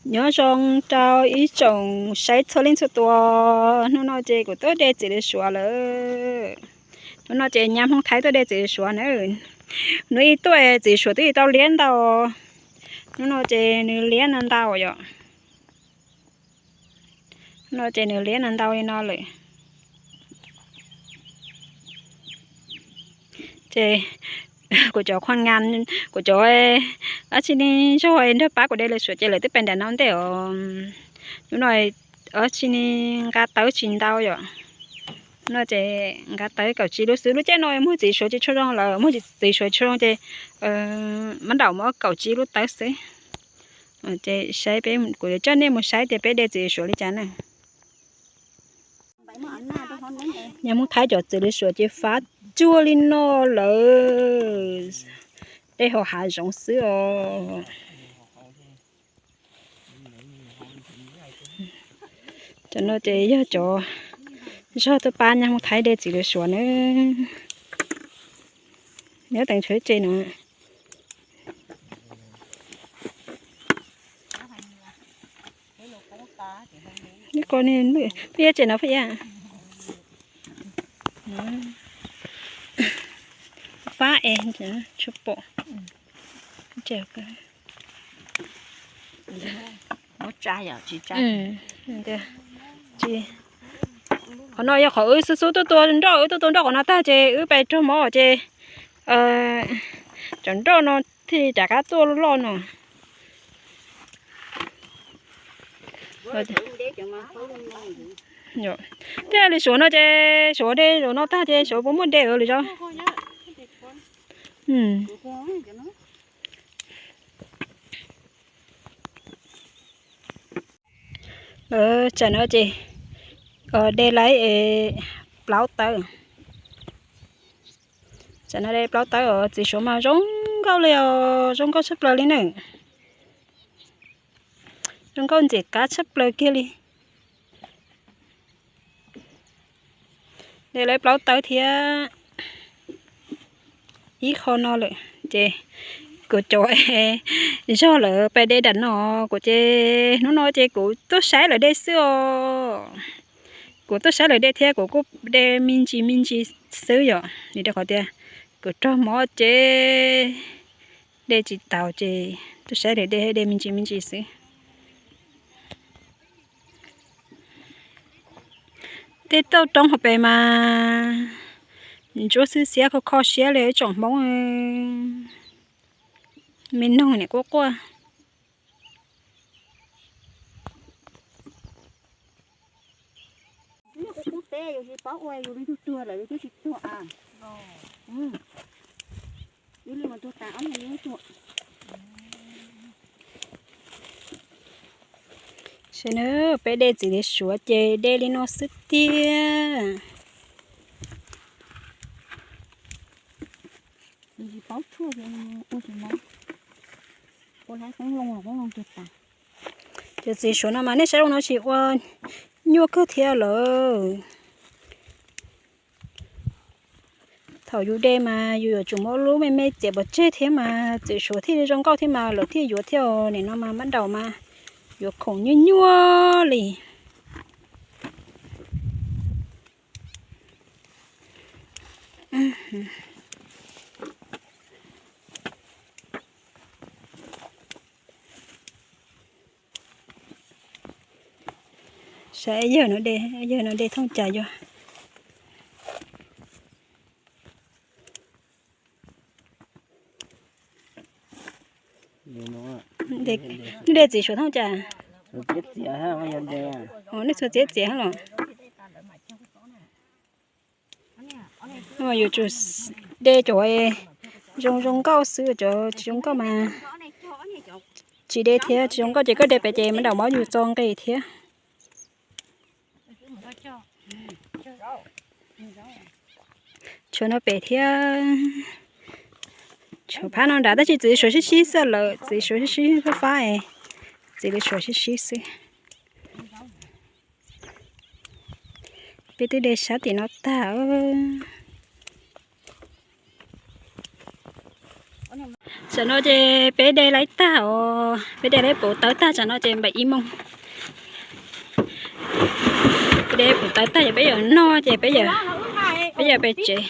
Nyob zoo rau ib tsoom saib txhua leej txhua tus. Hnub no ces kuv tuaj de txiv lws suav lawm. Hnub no ces nyab Hmoob Thaib tuaj de txiv lws suav na. Nws ib tuaj txiv lws suav twb tau liab ntau. Hnub no ces nws liab no ntau yom. Hnub no ces nws liab no ntau li no lawm. Ces kuv cov qhua ngas, kuv cov dab tsi ne zog nrog pab kuv de lws suav ces lawv twb pais nram no ntej os. Hnub no dab tsi ne nqa tawb tsis ntau yom. No ces nqa tawb kaum tsib lub xwb. Lub caij no muag txiv suav tsis tshua zoo lawm, muag txiv suav tsis tshua zoo ces mab daum muab kaum tsib lub tawb xwb. Ces saib peb, kuv yuav coj nej mus saib tias peb de txiv lws suav li cas na. Nyab Hmoob Thaib cov txiv lws suav ces fab cuag li no lawm. De hauv hav zoov xwb os. Cov no ces yog cov zog tuaj pab nyab Hmoob Thaib de txiv lws suav na. Nyob teem tshuav tsev no. Phaj Yaj tsev no Phaj Yaj. Fab es tshua pom. Qhov no yog qhov wb xub xub tuaj tua nroj, wb tuaj tua nroj qhov no tag ces wb pais raug mob ces cov nroj no thiaj rov qab tuaj loj no. Tej li suav no ces suav de zaum no tag ces suav puas muaj de lawm zog. Tsam no ces de laib plaub tawb. Tsam no de plaub tawb os, txiv suav mas zoo nkauj li os, zoo nkauj tshaj plaws li na. Zoo nkauj ntxim qab tshaj plaws kiag li. De laib plaub tawb thiab ib qho no lawm ces kuv cov zog lawm pais de nram no, kuv ces hnub no ces kuv tuaj saib lawv de xwb os. Kuv tuaj saib lawv de thiab kuv kuj de me ntsis me ntsis xwb yom, vim rau qhov tias kuv raug mob ces de tsis taus ces tuaj saib lawv de, de me ntsis me ntsis xwb. Tej tauj roob hauv pes mas ntsuab xwb xiab kho kho siab li ib tsoom Hmoob. Me noog niam quaj quaj. Saib na, peb de txiv lws suav ces de li no xwb tiag. Cov txiv suav no mas nej saib zoo no tsis ua nyuaj kawg thiab lawm. Thaum yus de mas yus yuav tsum muab lub me me txiav pov tseg thiab mas txiv suav thiaj zoo nkauj thiab mas lawv thiaj yuav thiab. Nim no mas mab daum mas yuav khoom nyuaj nyuaj li. Saib yawg no de, yawg no de thooj cas yog. Nej de txiv suav thooj cas? Nej txhua txiav txiav los? Yuav tsum de cov zoo zoo nkauj xwb, cov tsis zoo nkauj mas tsis de thiab. Tsis zoo nkauj ces koj de pem ces mab daum muab yus txo nqis thiab. Tshuav no pem thiab. Tshuav phab no nrad tab sis txiv suav sib sib xwb lawm, txiv suav sib sib fab fab es txiv lws suav sib sib xwb. Peb twb de sab tim no tag. Tsam no ces peb de laib tag os, peb de laib puv tawv tag, tsam no ces npaum ib moos. Peb de puv tawv tag ces peb yuav noj ces peb, peb yuav pem tsev.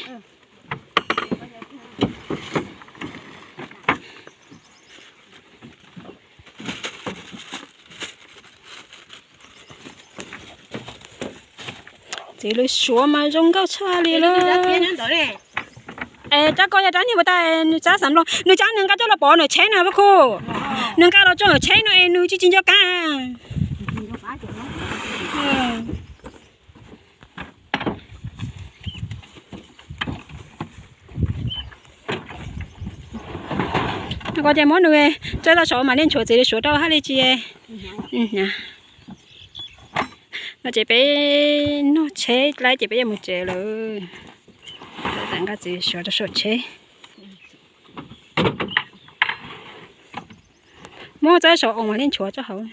Txiv lws suav mas zoo nkauj tshaj li lawm. Es rab ko yog rab niag puas tas, nws tsab xav nploos, nws tsab nws nqa coj los pov nws tsheb no puab khu. Nws nqa los tso nws tsheb no es nws tsis tsis nco qab. Ko ces muab nws tso tau saum mam li nchuav txiv lws suav rau hab li tsis. No ces peb noj tsheb laib ces peb yuav mus tsev lawm. Nqa txiv lws suav rau saum tsheb. Muab txawb saum oo mam li nchuav tso hauv.